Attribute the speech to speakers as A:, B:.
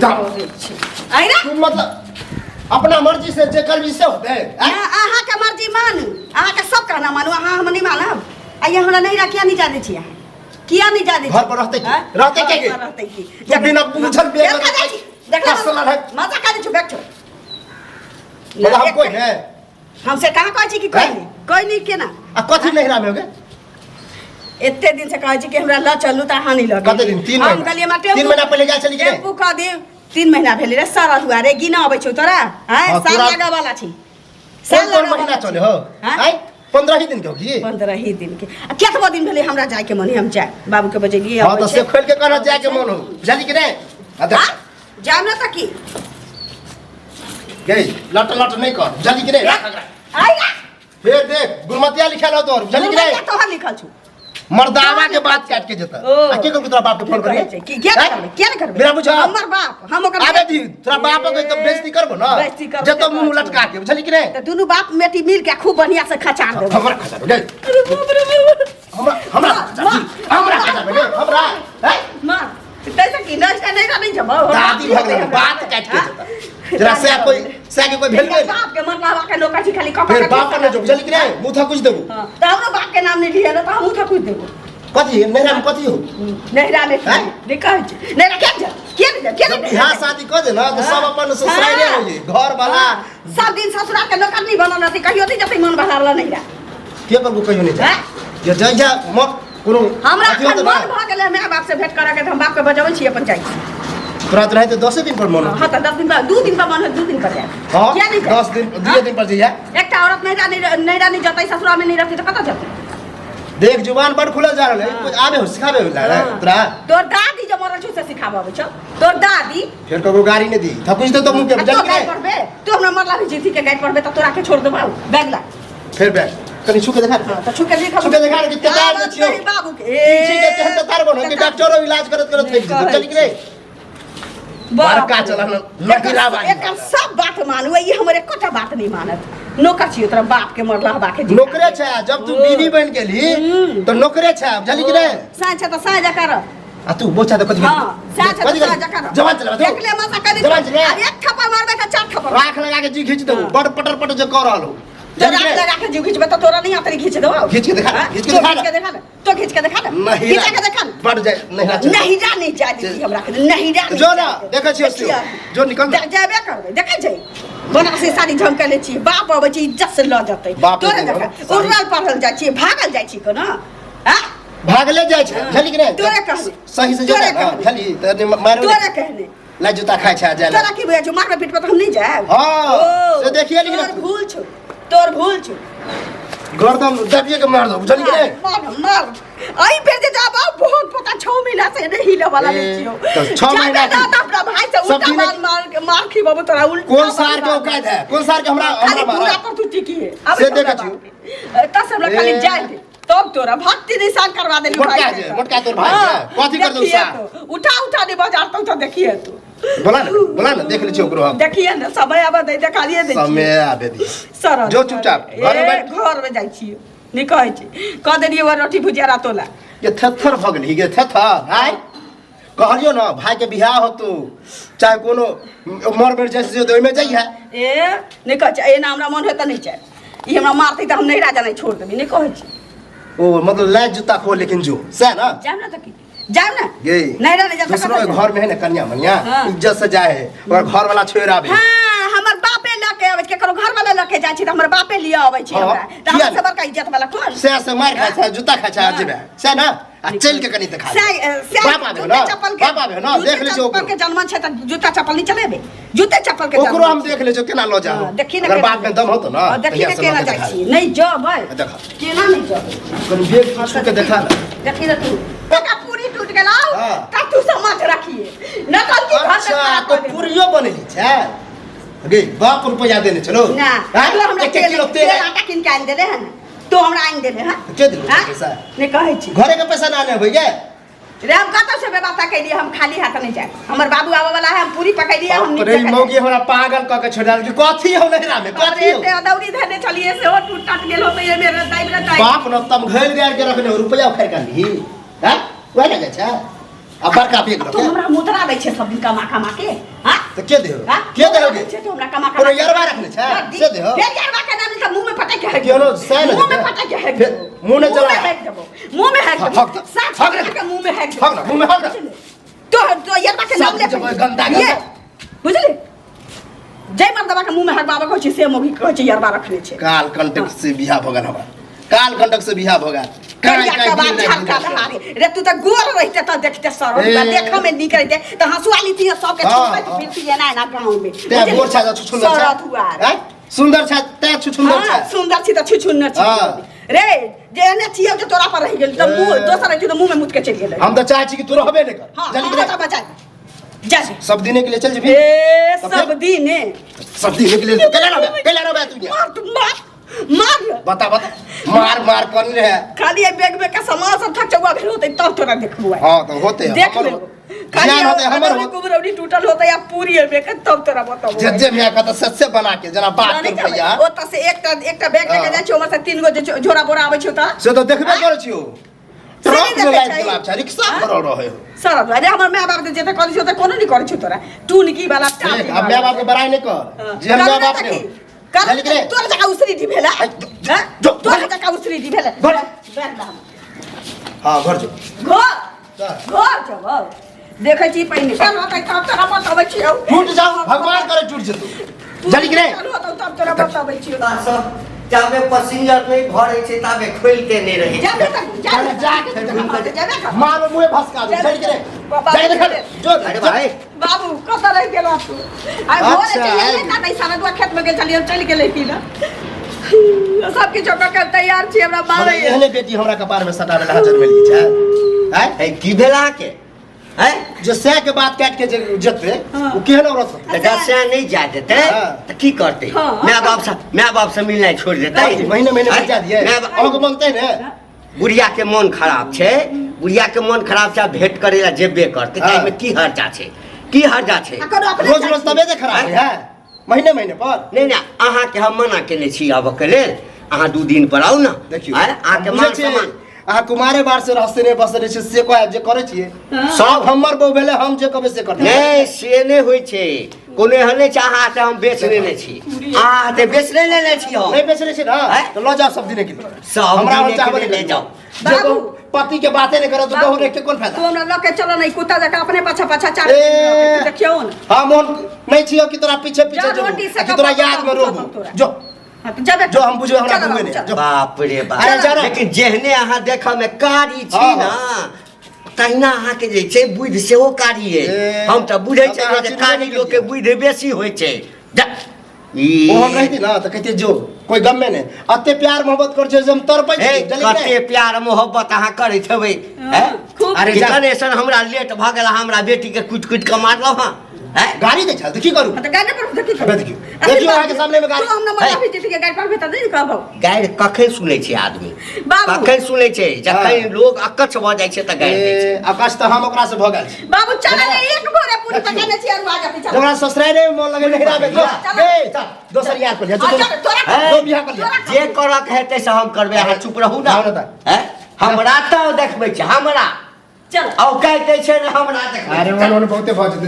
A: जा।
B: करै छी। आइ रे
A: तू मतलब अपना मर्जी से जे करबी से होतै आँय?
B: ना, अहाँके मर्जी मानू अहाँके सब कहना मानू अहाँ हम नहीं मानब आइए हमरा नहीं किया नहीं जाने छी अहाँ किया नहीं जाने
A: घर पर रहतै की?
B: आँय?
A: रहतै की?
B: घर पर रहतै की
A: तू बिना पूछल
B: फेर
A: बेगर
B: खा जाइ छी। देखला
A: कसला है।
B: मजा खा दै छु बैठ
A: मतलब हम कोई है
B: हमसे कहाँ कहै छी कि कोई
A: हैं?
B: नहीं कोई नहीं केना
A: आ कथी नहिरा में हो गे
B: एते दिन से कहै छी कि हमरा लऽ चलू तऽ अहाँ नहि लऽ
A: कते दिन? तीन
B: हम
A: महीना?
B: कहलियै हमरा टेम्पू
A: तीन महीना पहिले जाइ छली कि नहि?
B: टेम्पू कऽ दियौ 3 महीना भेलै रे सारा दुआरे गिना अबै छौ तोरा आँय
A: हाँ,
B: साल
A: तोरा-
B: लगऽ वाला छी
A: कोन कोन
B: लगऽ
A: महीना
B: वाला
A: चले हो
B: आँय?
A: आँय 15 ही दिन के हो की
B: 15 ही दिन के आ केतबो दिन भेलै हमरा जायके मन है हम जाय बाबू के बजेलियै
A: हाँ
B: अबै
A: तो
B: छै।
A: से खोल के कहना जाए के मन हो बुझली कि नहीं आ देख
B: आँय? जायब ने तऽ की
A: गई लट लट नहीं कर बुझली कि नहीं राख एकरा।
B: आइ रा
A: फिर देख गुरमतिया लिखल हो तोर बुझली कि नहीं
B: तोहर लिखल छौ
A: मर्दावा के बात काट के जेता
B: ओ।
A: आ के कहलको तोरा बाप के फोन
B: कहै
A: करिए
B: छै कि किया नहि करबै किया नहि करबै
A: बिना बुझल।
B: हमर बाप हम ओकर
A: आबे दी तोरा बाप के तो बेइज्जती करबो ना
B: बेइज्जती करबो
A: जतो
B: तऽ
A: मुंह लटका के बुझली कि नहीं
B: तऽ दुनू बाप बेटी मिल के खूब बढ़िया से खचार देबै
A: हमरा खचा गई
B: अरे बाप रे बाप।
A: हमरा हमरा खचा हमरा खचा गई हमरा हैं
B: मार तैसे की नहि नहि नहि जब
A: दादी भऽ गेलै बात काटि के जेता जरा से कोई से के कोई भेल गेल
B: बाप के मरला के नौकर छी खाली कपड़ा
A: फिर बाप पर नहीं जो बुझली कि नहीं मुंह था कुछ देबो
B: हाँ, तऽ हमरो बाप के नाम नहि लिहे ने तऽ हमहूँ तऽ कुछ देबो
A: कथी नैहरा में कथी हो
B: नैहरा मे
A: हैं?
B: नहि कहै छै नैहरा किया जा किया नहि जा किया
A: जब
B: नहि
A: बियाह शादी कऽ दे ना तो सब अपन ससुराले हो जाई घर वाला
B: सब दिन ससुरा के नौकर नहीं बनल रहतै कहियो नहि जतै मन बहलावला नैहरा
A: के करबो कहियो नहीं जा
B: हैं?
A: जे जाइ जा मत कोनो
B: हमरा
A: अथी होतै
B: एखन
A: ना
B: मन भऽ गेलै माय बाप से भेंट करऽ के तऽ हम बाप के बजबै छी अपन जाइ छी
A: तोरा तो रहते 10 दिन पर मन होतै।
B: हाँ तऽ 10 दिन पर 2 दिन पर मन होत 2 दिन पर जायब
A: हाँ
B: किया नहि जायब?
A: 10 दिन 2 दिन पर जइया
B: एकटा औरत नैहरा नहि नैहरा नहि जतै ससुरा में नहि रहतै तऽ कतऽ जतै
A: देख जुबान बड़ खुलल जा रहल है कुछ आबे हो सिखाबे हो ला तोरा
B: तोर दादी जे मरल छौ से सिखाबऽ अबै छौ तोर दादी
A: फिर ककरो गाड़ी नहीं दी थकुच दे तो मुंह के
B: आ
A: जल
B: तो
A: के
B: गारि पढ़बे तू हमरा मरला भी जीती के गारि पढ़बे तऽ तोरा के छोड़ देबौ बैग ला
A: फिर बैठ कनी छू के देखा
B: हाँ, तऽ छू के देखा
A: छू के देखा रे कि तेतार जे छियौ
B: बाबू के
A: ठीक है तेहन तेतार बनो कि डॉक्टरो इलाज करत करत थकि जेतौ चल के रे बड़का चलन नहिरा बानी
B: एकर सब बात मानू ई हमर एकोटा बात नहीं मानत नौकर छियो तोरा बाप के मरला हवा के
A: नौकरे छै जब तू बीवी बन गेली तो नौकरे छै बुझली कि नहीं
B: साँझ छै तऽ साँझ कर
A: आ तू बोचा तऽ कथी
B: हाँ साँझ छै तऽ साँझ कर
A: जवान चला
B: देख ले मसा करी
A: जवान चला
B: अब एक थप्पड़ मारबे तऽ चार थप्पड़
A: राख लगा के जी खींच देबो बड़ पटर पटर जे कर रहल हो
B: तो राख लगा के जी खींचबे तऽ तोरा नहीं आतरी खींच देबो
A: खींच के देखा
B: हाँ?
A: खींच के
B: तो
A: देखा
B: खींच के देखा ना तो खींच के देखा ना
A: नहीं
B: खींचा के देखा ना
A: बढ़ जाए नहीं ना
B: नहीं जा नहीं जा दीदी हमरा के नहीं जा नहीं
A: जो ना
B: जा।
A: देखै छियै से जो निकल ना।
B: जाबे करबै देखै छै बनारसी साड़ी झमकले छी बाप अबै छै इज्जत से लऽ जेतै
A: बाप
B: तोरे
A: रे
B: जकाँ
A: बाप, साड़ी।
B: उड़ल पढ़ल जाइ छी भागल जाइ छी कोना आ
A: भागले जाइ छै बुझली कि नहीं
B: तोरे कहने।
A: सही से
B: तोरे
A: जो ना
B: कहने।
A: बुझली तऽ मारो
B: तोरे कहने
A: ला जूता खाइ छै जाय
B: तोरा की बुझाइ छौ मारबै पीटबै तऽ हम नहि जायब
A: हाँ,
B: ओ,
A: से देखिए लेकिन-
B: तोर भूल छौ तोर भूल छौ
A: गर्दन दबिए के मार दो बुझली कि नहीं
B: मार मार अई बेर जे जाब बहुत पता 6 महीना से नहीं हिले वाला नहीं
A: ए,
B: छियो
A: तऽ 6 महीना
B: जाबे ना
A: की?
B: तऽ अपना भाई से
A: सब
B: उल्टा
A: दिने-
B: मार मार के मार खिबाबो तोरा उल्टा
A: कोन सार के औकात है कोन सार के हमरा
B: खाली
A: हमरा
B: पूरा
A: मारा
B: पर तू टिकी है अब
A: से देखै छियौ।
B: तस हमरा खाली
A: ए।
B: जाय दे तब तोरा भक्ति निशान करवा देली
A: मोटका
B: भाई
A: जे,
B: से।
A: मोटका तोर भाई
B: हाँ,
A: जे, कथी कर दौ
B: देखिए
A: सार?
B: तू, उठा उठा दे बाजार तो देखिए तू
A: बोला ना बोला ना देख ले छियै ओकरो हम
B: देखिए ना समय आबे दे देखालिए दे
A: समय आबे दी
B: सर
A: जो चुपचाप घर में बैठ
B: घर में जाइ छियै नहि कहै छी कह देलियै वह रोटी भुजिया रातो ला
A: ये थेथर भऽ गेली गे थेथर आय कहलियो ना भाई के बियाह होतौ चाहे कोनो मर मर जाइ से ओहिमे जइहे
B: ए नहि कहै छै एना हमरा मन होय तऽ नहि चाहे ई हमरा मारतै तऽ हम नहि राजा नहि छोड़ देबै नहि कहै छी
A: ओ मतलब लाज जूता खो लेकिन जो सएह ना
B: जायब ने तऽ की जायब ने
A: गे
B: नहीं रह नहीं
A: दूसरो के घर में है ना कन्या मनिया
B: हाँ।
A: इज्जत से जाए है और घर वाला छोड़ आवे
B: हाँ हमर बापे लऽ के अबै छै केकरो घर वाला लऽ के जाइ छै तऽ हमर बापे लिअ अबै छै
A: हाँ,
B: हमरा तऽ
A: किया
B: हमरा
A: नहि?
B: से बड़का इज्जत वाला कोन
A: से से मार खाय छै जूता खाय छै आ जेबे से ना आ चल के कनी देखा दे।
B: से
A: बाप आबे ना
B: चप्पल के
A: बाप आबे ना देख ले
B: चप्पल के
A: ओकरो
B: जन्म छै तऽ जूता चप्पल नहीं चलेबे जूते चप्पल के
A: ओकरो हम देख ले केना ल जाओ
B: हाँ, देखी ना
A: अगर
B: केना
A: बाप में दम होतो ना
B: हाँ, देखी
A: तहिया
B: ना
A: से
B: केना
A: लऽ के
B: जाइ
A: देखा
B: छी नहीं जबै
A: देखा।
B: केना नहीं जबै
A: कनी बेग छू के देखा ना
B: देखी ना तू टका पूरी टूट गेलौ
A: हाँ।
B: त तू समझ रखिए न कल की घर
A: अच्छा तो पूरियो बनेली छै गे बाप रुपया देने चलो
B: ना
A: हाँ?
B: तू हमरा
A: एक एक
B: तेल
A: किलो तेल
B: तेल आटा किन के आनि देले हन तू हमरा आनि देले हन
A: के देलको
B: हाँ?
A: पैसा?
B: नहीं कहै छी
A: घरे के पैसा ना आने भैया
B: रे हम कतऽ से व्यवस्था कैलिए हम खाली हाथ नहीं जाए हमर बाबू आबे वाला है हम पूरी पकैलिए हम
A: बाप रे मौगी हमरा पागल क के छोड़ देलकै कथी हो नहिरा में कथी हो
B: अरे अदौरी धरने चलिए से हो टूट टाट गेल होते ये मेरे दाई मेरे दाई
A: बाप न तम घैल गाड़ के रखने हो रुपया उखाड़ के ली हैं वह ना जाइ छै आ बड़का पेग
B: तू हमरा मुद्रा दै छै सब दिन कमा कमा के। हां,
A: तऽ के देहो?
B: हाँ?
A: के देहो गे?
B: छै तो हमरा कमा
A: कोनो
B: कमा
A: यरबा रखने छै से देहो।
B: फेर यरबा के नाम त मुंह में पटक के है।
A: केहनो सह ने
B: मुंह में
A: देतै।
B: पटक के है।
A: फेर मुंह नहि चला।
B: मुंह में हैक देबो, मुंह में हैक
A: हक
B: देबो।
A: तऽ-
B: साफ
A: हक रे।
B: के मुंह में हैक देबो।
A: हक ना, मुंह में हक ना।
B: तो तो यरबा के नाम
A: सब
B: ले
A: जगह गंदा
B: ये,
A: गंदा।
B: बुझली, जय मर्दबा के मुंह में हक बाबा कहै छै से मोगी कहै छै यरबा रखने छै।
A: काल कंटक से बियाह भऽ गेल हमर, काल कंटक से बियाह भऽ गेल। काई
B: करिया
A: काई
B: कबाब
A: दिन राति
B: झलका
A: दिन
B: दहारे रे, तू त गोर रहिते त देखते सरल।
A: ए।
B: देख में नीक रहिते त हंसुआ लीती सबके।
A: हाँ,
B: छुपैत
A: हाँ।
B: फिरती एना एना गाँव में।
A: तें गोर छै छुछुन्दर छै।
B: सरत हुआ रे।
A: हैं? सुन्दर छै तें छुछुन्दर छै।
B: हाँ, सुन्दर छी त छुछुन्नर छी।
A: हाँ।
B: रे, जे एने छियौ जे तोरा पर रहि गेल त मुंह
A: ए।
B: दोसर रहितौ त मुंह में मुत के चलि गेलै।
A: हम तऽ चाहै छी कि तू रहबे नहि कर।
B: हाँ,
A: जल्दी
B: हमरा
A: कर।
B: त बचा जा जा।
A: सब दिने के लिए चल जेबही।
B: ए।
A: तब
B: सब
A: फिर?
B: दिने।
A: सब दिने के लिए तो कैला रहबे, कैला रहबे तू यहाँ?
B: मार तू, मार मार।
A: बता बता, मार मार कर रहे।
B: खाली एहि बैग में के सामान सब थक चौआ भेल होतै तब तोरा देखबो आइ।
A: हाँ तो होते
B: देख
A: हमर
B: ले।
A: होते।
B: खाली
A: ज्ञान होते हमर
B: अदौरी
A: होते।
B: कुमरौरी टूटल होतै आ पूरी एबे के तब तोरा बताबो।
A: जे जे मियाँ कहता सच्चे बना के जना बात
B: जानै
A: के
B: छै,
A: रुपैया।
B: ओतऽ से एकटा एकटा बैग लेके
A: हाँ।
B: जाइ छै, ओमहर से तीन गो जे झोरा बोरा आबै छै ओतऽ।
A: से तो देखबे करै छियो।
B: से
A: ट्रक
B: नहि
A: में
B: देखै
A: लाइट
B: छै।
A: गुलाब छै, रिक्शा
B: हाँ?
A: भरल रहे हो।
B: सरल अरे हमर माय बाप जे करै छौ तऽ कोनो नहि करै छौ तोरा टूनकी वाला।
A: देख, अब माय बाप के बड़ाई नहीं कर जे हम माय बाप नहीं हो। जल्दी करे।
B: तोरा जकाँ उसरी दी भेला।
A: आई, जो, जो,
B: हैं?
A: जो,
B: तोरा
A: घर।
B: जकाँ उसरी दी भेला।
A: घर।
B: बैठ ला हम।
A: हाँ घर जो।
B: घर।
A: चल।
B: घर जब देखै छी पहिने चल होतै तब तोरा बतबै छियौ।
A: टूट जाओ, भगवान करे टूट जेतौ। जल्दी करे।
B: चल होतौ तब तोरा बतबै छियौ।
C: सब जाबे पैसेंजर नहि भरै छै ताबे खोलिते नहि रहै।
B: जाबे तक
A: चल, जा।
B: जाबे तक।
A: मारो मुँहे भसका दे। जल्दी करे, जाके देखा जो।
C: अरे भाई।
B: बाबू, कतऽ रहि गेलौ तू? आइ भोरे
A: अच्छा,
B: चलि एलै
A: आबि
B: ना नहि सारा खेत में गेल छलियै, चलि गेलै की ना सब किछु कऽ के तैयार छी हमरा मारै।
A: एहने बेटी हमरा कपार में सटावे ला जन्मेल छै आय?
C: हे, की भेल अहाँके हैं?
A: जे सै के बात काट के जे जेतै
B: हाँ।
A: ओ केहन औरत होतै?
C: तऽ जब नहि जाय देतै
A: हाँ।
C: तऽ की करतै?
B: हाँ।
C: माय बाप से, माय बाप से मिलनाइ छोड़ि देतै?
A: महीने महीने
C: हैं?
A: बचा दिए।
C: माय बाप-
A: अहाँके मनतै ने?
C: बुढ़िया के मोन खराब छै, बुढ़िया के मोन खराब छै, भेंट करे ला जेबे करतै।
A: हाँ।
C: ताहिमे की हर्जा छै? की हर्जा छै?
B: आ कोनो अपने
A: रोज रोज तबियत खराब है महीने महीने पर।
C: नहि नहि, अहाँके हम मना केने छी आबऽ के लेल। अहाँ 2 दिन पर आउ ने।
A: देखियौ।
C: आँय, अहाँके
A: हम
C: मान
A: बुझै छियै,
C: सम्मान।
A: अहाँ कुमारे बार से रहस्य नहि बसने छै से कह जे करै छियै।
B: हाँ।
A: सब हमर बहु भेलै, हम जे कहबै से करतै।
C: नहि, से नहि होइ छै। कोनो एहन नहि छै अहाँ हाथे हम बेच लेने छी, अहाँ हाथे बेच नहि लेने छी हम।
A: नहि बेचने छी ने?
C: आँय?
A: तऽ लऽ जाउ सब दिने के लिए।
C: सब
A: हमरा हम
C: दिने के
A: चाहबे
C: लिए
A: नहि
C: ले जाउ।
A: जे
B: बाबू।
A: बहु पति के बाते नहि करत तऽ बहु रख के कोन
B: तू
A: फायदा?
B: हमरा लऽ के चल ने, कुत्ता जकाँ अपने पाछा पाछा चार।
A: ए।
B: देखियौ ने।
A: हम मोहन नहीं छियो कि तोरा पीछे पीछे
B: जा,
A: जेबो
B: रोटी से
A: आ कि तोरा
B: कपड़ा
A: याद में
B: कपड़ा
A: रोबो।
B: तोरा।
A: जो।
B: हाँ, तऽ जेबे।
A: जो, हम बुझबै, हमरा
B: चल
A: घुमबे
B: बाबू,
A: नहि।
B: चल।
A: जो।
C: बाप रे बाप।
A: अरे जा रे।
C: लेकिन जेहने अहाँ देखऽ मे कारी छी
A: हाँ,
C: ने
A: हाँ।
C: तहिना अहाँके जे छै बुद्धि सेहो कारी अइ।
A: ए,
C: हम तऽ बुझै
A: तब तऽ अहाँ
C: छियै जे
A: चिन्हबे
C: कारी
A: नहि
C: लोकके
A: केलियै।
C: बुद्धि बेसी होइ छै। जा, ई
A: ओ हम रहिती ना तऽ कहितियै जो कोई गमे नहि, अते प्यार मोहब्बत कर छै जे हम तड़पै छी।
C: हे,
A: जल्दी
C: कते
A: नहि।
C: प्यार मोहब्बत अहाँ करैत हेबै। हैं?
B: खूब।
A: अरे
C: कि
A: जा।
C: कने सन हमरा लेट भऽ गेल, अहाँ हमरा बेटीके कुटि कुटि कऽ मारलहुँ हँ, हैं?
A: गाड़ी दै छल तऽ की करू?
B: हाँ, तऽ गाड़ी पर देखी।
A: अबे देखियौ। देखियौ अहाँके सामने में गाड़ी।
B: तू हम नंबर
C: है।
B: अभी जेतियै गाड़ी पर भेटत नहि कहबौ।
C: गारि कखन सुनै छै आदमी?
B: बाबू।
C: कखन सुनै छै? जखन
A: हाँ।
C: लोग अकच्छ भऽ जाइ छै तऽ गारि दै छै।
A: ए, आकाश तऽ हम ओकरा से भऽ गेल छी।
B: बाबू चल ने, एक भोरे पूरी
A: देखियौ।
B: पकाने छी और आ जाते चल।
A: जकरा ससुराले में मन लगे नहिरा में जो।
B: चल।
A: ए, चल दोसर यार पर लिया, जो।
B: हाँ, चल, तोरा
C: है।
A: दो बियाह कर लिया।
C: जे करक हेतै से हम करबै, अहाँ चुप रहू
A: जाउ
C: ने।
A: ने तऽ।
C: हैं? हमरा तऽ देखबै छै हमरा
B: चल।
C: आ ओ कहि दै छै ने हमरा देखबै
A: अरे
C: छै।
A: मन बहुते भऽ जेतै।